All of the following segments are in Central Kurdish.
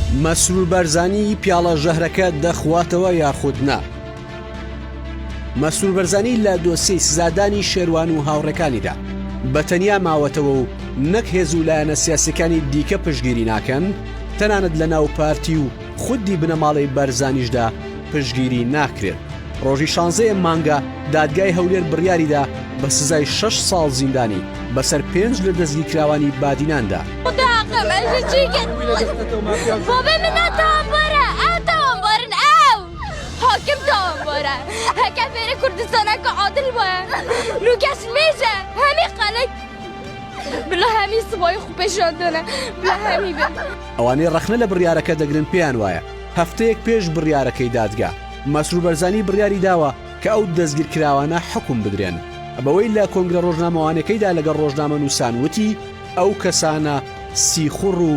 مەسرور بارزانی پیاڵە ژەهرەکە دەخواتەوە یاخود نا؟ مەسرور بەرزانی لە دۆسیەی سزادانی شێروان و هاوڕێکانیدا بە تەنیا ماوەتەوە و نەک هێز و لایەنە سیاسیەکانی دیکە پشتگیری ناکەن، تەنانەت لە ناو پارتی و خودی بنەماڵەی بەرزانیشدا پشتگیری ناکرێت. ڕۆژی شانزەی ئەم مانگە دادگای هەولێر بڕیاریدا بە سزای شەش ساڵ زیندانی بەسەر پێنج لە دەستگیرکراوانی بادیناندا. حاکم تاوانبارە هەکە فێرە کوردستانەکە عادل وایە نوکەش مێژە هەمی قەلک بلا هەمی سبای خو پێشاندنە بلا هەمی بێ. ئەوانەی ڕەخنە لە بڕیارەکە دەگرن پێیان وایە هەفتەیەک پێش بڕیارەکەی دادگا، مەسرور بەرزانی بڕیاری داوە کە ئەو دەستگیرکراوانە حوکم بدرێن. بەوەی لە کۆنگرە ڕۆژنامەوانیەکەیدا لەگەڵ ڕۆژنامەنووسان وتی ئەو کەسانە سیخوڕ و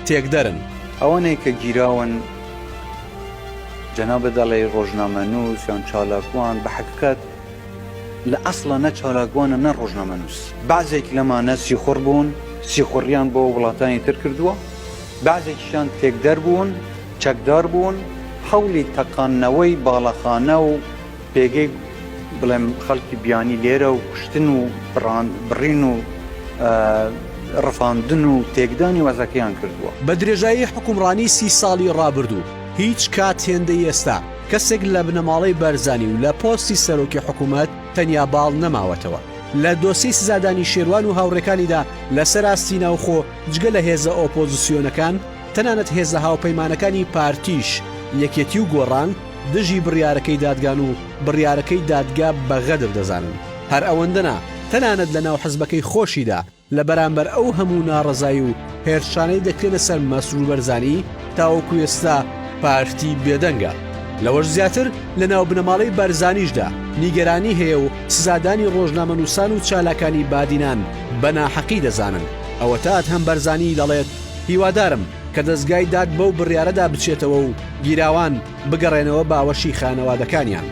تێکدەرن. ئەوانەی کە گیراون جەنابت دەڵێی ڕۆژنامەنووس یان چالاکوان، بە حەقیقەت لە ئەسڵا نە چالاکوانە نە ڕۆژنامەنووس. بەعزێک لەمانە سیخوڕ بوون، سیخوڕیان بۆ وڵاتانی تر کردووە، بەعزێکیشیان تێکدەر بوون، چەکدار بوون، هەوڵی تەقاندنەوەی باڵەخانە و پێگەی بڵێم خەڵکی بیانی لێرە و کوشتن و بڕین و ڕفاندن و تێکدانی وەزعەکەیان کردووە. بە درێژایی حوکمڕانی سی ساڵی ڕابردوو هیچ کات هێندەی ئێستا کەسێک لە بنەماڵەی بارزانی و لە پۆستی سەرۆکی حکوومەت تەنیا باڵ نەماوەتەوە لە دۆسیەی سزادانی شێروان و هاوڕێکانیدا لەسەر ئاستی ناوخۆ جگە لە هێزە ئۆپۆزسیۆنەکان تەنانەت هێزە هاوپەیمانەکانی پارتیش یەکێتی و گۆڕان دژی بڕیارەکەی دادگان و بڕیارەکەی دادگا بە غەدر دەزانن. هەر ئەوەندە نا، تەنانەت لە ناو حزبەکەی خۆشیدا لە بەرامبەر ئەو هەموو ناڕەزایی و هێرشانەی دەکرێنە سەر مەسرور بەرزانی تاوەکو ئێستا پارتی بێدەنگە. لەوەش زیاتر لە ناو بنەماڵەی بەرزانیشدا نیگەرانی هەیە و سزادانی ڕۆژنامەنووسان و چالاکانی بادینان بە ناحەقی دەزانن. ئەوەتا ئەدهەم بەرزانی دەڵێت هیوادارم کە دەزگای داد بەو بڕیارەدا بچێتەوە و گیراوان بگەڕێنەوە باوەشی خانەوادەکانیان.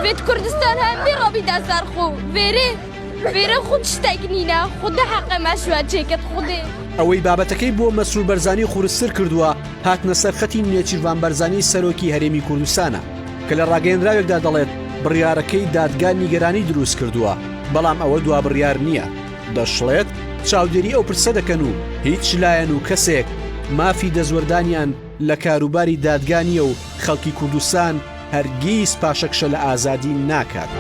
ڤێت کوردستان هەم ڤێ ڕابی دا سەر خۆ ڤێرێ ڤێرە خود شتەک نینە خودە حەقە مەشوە چێکەت خودێ. ئەوەی بابەتەکەی بۆ مەسرور بەرزانی قورستر کردووە هاتنە سەر خەتی نێچیرڤان بەرزانی سەرۆکی هەرێمی کوردستانە کە لە ڕاگەیەنراوێکدا دەڵێت بڕیارەکەی دادگا نیگەرانی دروست کردووە بەڵام ئەوە دوا بڕیار نییە. دەشڵێت چاودێری ئەو پرسە دەکەن و هیچ لایەن و کەسێک مافی دەستوەردانیان لە کاروباری دادگا نییە و خەڵکی کوردستان هەرگیز پاشەکشە لە ئازادی ناکات.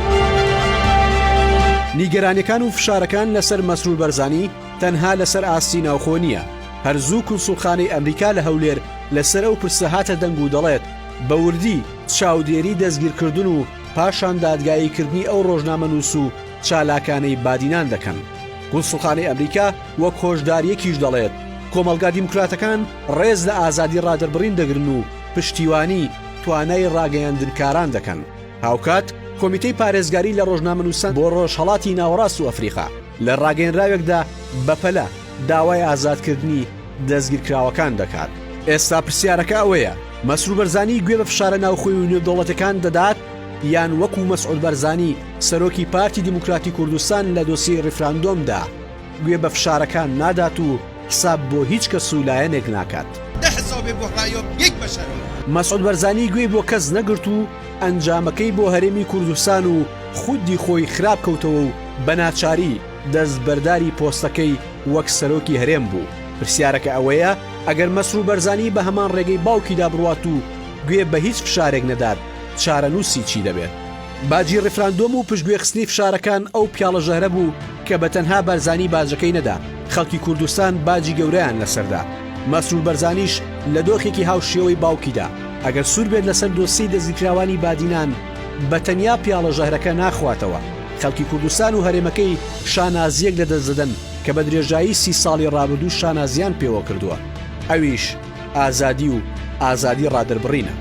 نیگەرانیەکان و فشارەکان لەسەر مەسرور بەرزانی تەنها لەسەر ئاستی ناوخۆ نییە، هەر زوو کونسوڵخانەی ئەمریکا لە هەولێر لەسەر ئەو پرسە هاتە دەنگ و دەڵێت بە وردی چاودێری دەستگیرکردن و پاشان دادگاییکردنی ئەو ڕۆژنامەنووس و چالاکانەی بادینان دەکەن. کونسوڵخانەی ئەمریکا وەک هۆشدارییەکیش دەڵێت، کۆمەڵگا دیموکراتەکان ڕێز لە ئازادی ڕادەربڕین دەگرن و پشتیوانی توانای ڕاگەیاندنکاران دەکەن. هاوکات کۆمیتەی پارێزگاری لە ڕۆژنامەنووسان بۆ ڕۆژهەڵاتی ناوەڕاست و ئەفریقا لە ڕاگەیەنراوێکدا بەپەلە داوای ئازادکردنی دەستگیرکراوەکان دەکات. ئێستا پرسیارەکە ئەوەیە، مەسرور بەرزانی گوێ بە فشارە ناوخۆی و نێودەوڵەتیەکان دەدات یان وەکو مەسعود بەرزانی سەرۆکی پارتی دیموکراتی کوردستان لە دۆسیەی ڕیفراندۆمدا گوێ بە فشارەکان نادات و حساب بۆ هیچ کەس و لایەنێک ناکات؟ مەسعود بەرزانی گوێی بۆ کەس نەگرت و ئەنجامەکەی بۆ هەرێمی کوردستان و خودی خۆی خراپ کەوتەوە و بە ناچاری دەستبەرداری پۆستەکەی وەک سەرۆکی هەرێم بوو. پرسیارەکە ئەوەیە ئەگەر مەسرور بەرزانی بە هەمان ڕێگەی باوکیدا بڕوات و گوێ بە هیچ فشارێک نەدات چارەنووسی چی دەبێت؟ باجی ڕیفراندۆم و پشتگوێخستنی فشارەکان ئەو پیاڵە ژەهرە بوو کە بە تەنها بارزانی باجەکەی نەدا، خەڵکی کوردستان باجی گەورەیان لەسەردا. مەسرور بەرزانیش لە دۆخێکی هاوشێوەی باوکیدا، ئەگەر سوور بێت لەسەر دۆسیەی دەستگیرکراوانی بادینان، بە تەنیا پیاڵە ژەهرەکە ناخواتەوە، خەڵکی کوردستان و هەرێمەکەی شانازییەک لەدەست دەدەن کە بە درێژایی سی ساڵی ڕابردوو شانازیان پێوە کردووە، ئەویش ئازادی و ئازادی ڕادەربڕینە.